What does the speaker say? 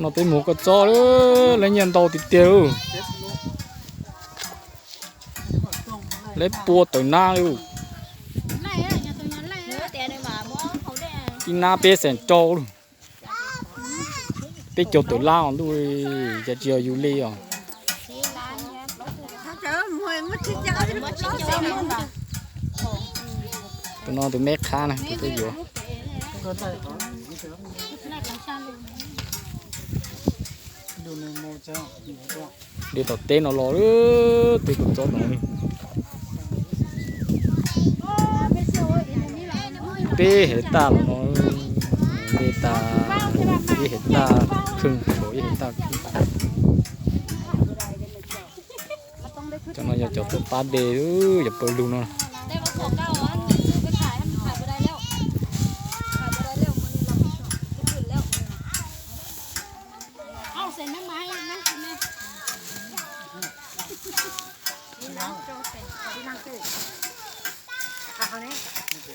No peb mus koj tsob lawm, lawv nyiaj ntau tiag tiag lawm. Lawv pua tawm nab lawm. Ib nab peb xees rau lawm. Peb caug tawm lab os ntuj, cas tsis yog yus li os. Tus no tus me qhab na, tus twb yuav. De tom teb no los, teb koj tsob no. Peb hais tas los no, de tas ib hais tas kheej, ib hais tas kheej. Cov no yog cov tuaj pab de, yog pawg lug no.